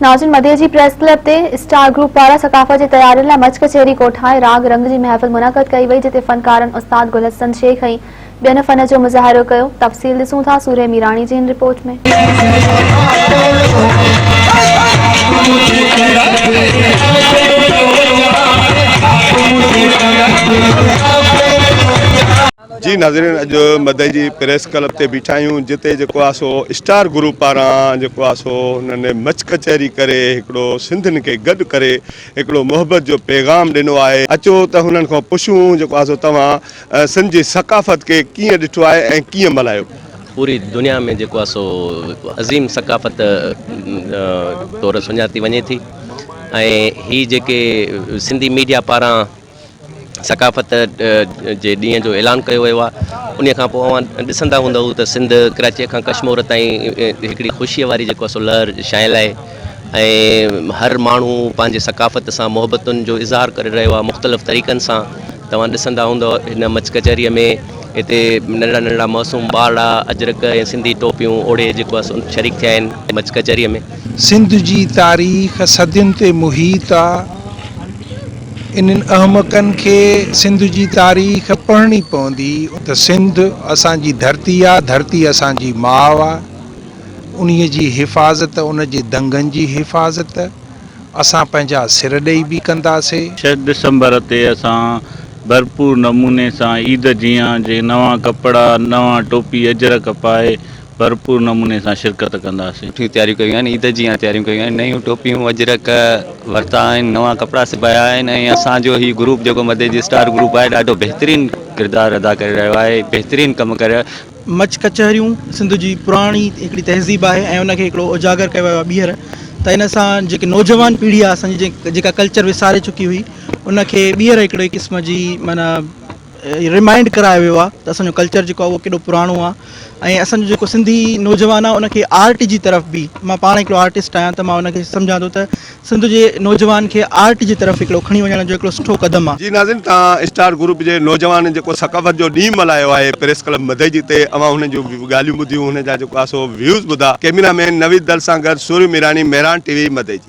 ناظرين مدئي جي press club تي اسٽار گروپ پاران ثقافت جي تيارين لاء مچ ڪچهري ڪوٺائي راڳ رنگ جي محفل منعقد ڪئي وئي جتي فنڪارن استاد گل حسن شيخ ۽ ٻين فن جو مظاهرو ڪيو تفصيل ڏسون ٿا سورهيه ميراڻي جي هن رپورٽ ۾. جي ناظرين اڄ مدئي جي پريس ڪلب تي بيٺا آهيون جتي جيڪو آهي سو اسٽار گروپ پاران جيڪو آهي سو هنن مچ ڪچهري ڪري هڪڙو سنڌين کي گڏ ڪري هڪڙو محبت جو پيغام ڏنو آهي اچو ته هنن کان پڇون جيڪو آهي سو توهان سنڌ جي ثقافت کي ڪيئن ڏٺو آهي ۽ ڪيئن ملهايو. پوري دنيا ۾ جيڪو آهي سو عظيم ثقافت طور سڃاتي وڃي ٿي ۽ هي جيڪي سنڌي ميڊيا پاران ثقافت جي ڏينهن جو اعلان ڪيو ويو آهي انهي کان پوء اوهان ڏسندا هوندؤ ته سنڌ ڪراچيء کان ڪشمور تائين هڪڙي خوشيء واري جيڪو آهي سو لهر ڇانيل آهي ۽ هر ماڻهو پنهنجي ثقافت سان محبتن جو اظهار ڪري رهيو آهي مختلف طريقن سان توهان ڏسندا هوندؤ هن مچ ڪچهريء ۾ هتي ننڍڙا ننڍڙا معصوم ٻارڙا اجرڪ ۽ سنڌي ٽوپيون اوڙهي جيڪو آهي سو شريڪ ٿيا آهن مچ ڪچهريء ۾. سنڌ جي تاريخ صدين تي محيط آ. انهن احمقن کي سنڌ جي تاريخ پڙهڻي پوندي ته سنڌ اسان جي ڌرتي آ، ڌرتي اسان جي ماء آ، انهيء جي حفاظت، ان جي دنگن جي حفاظت اسان پنهنجا سر ڏئي به ڪنداسي. ڇهه ڊسمبر تي اسان ڀرپور نموني سان عيد جيان جي نوان ڪپڙا، نوان ٽوپي اجرڪ پائي ڀرپور نموني سان شرڪت ڪنداسين. سٺيون تياريون ڪيون آهن عيد جيان تياريون ڪيون آهن نيون ٽوپيون اجرڪ ورتا آهن نوان ڪپڙا سبايا آهن ۽ اسان جو هي گروپ جيڪو مدئي جي اسٽار گروپ آهي ڏاڍو بهترين ڪردار ادا ڪري رهيو آهي بهترين ڪم ڪري رهيو آهي. مچ ڪچهريون سنڌ جي پراڻي هڪڙي تهذيب آهي ۽ ان کي هڪڙو اجاگر ڪيو ويو آهي ٻيهر ته ان سان جيڪي نوجوان پيڙهي آهي اسان جي جيڪا ڪلچر وساري چڪي هئي ان کي ٻيهر هڪڙي قسم جي معنيٰ ريمائنڊ ڪرايو ويو آهي ته اسان جو ڪلچر جيڪو آهي اهو ڪيڏو پراڻو آهي ۽ اسان جو جيڪو سنڌي نوجوان آهي ان کي آرٽ جي طرف به مان پاڻ هڪڙو آرٽسٽ آهيان ته مان ان کي سمجهان ٿو ته سنڌ جي نوجوان کي آرٽ جي طرف هڪڙو کڻي وڃڻ جو هڪڙو سٺو قدم آهي. جي ناظرين توهان اسٽار گروپ جي نوجوانن جيڪو ثقافت جو ڏينهن ملهايو آهي پريس ڪلب مدئجي تي اوهان هنن جون ڳالهيون ٻڌيون هنن جا جيڪو آهي سو ويوز ٻڌا ڪيميرا مين نويد دل سان گڏ سوريو ميراڻي مهراڻ ٽي وي مدئجي.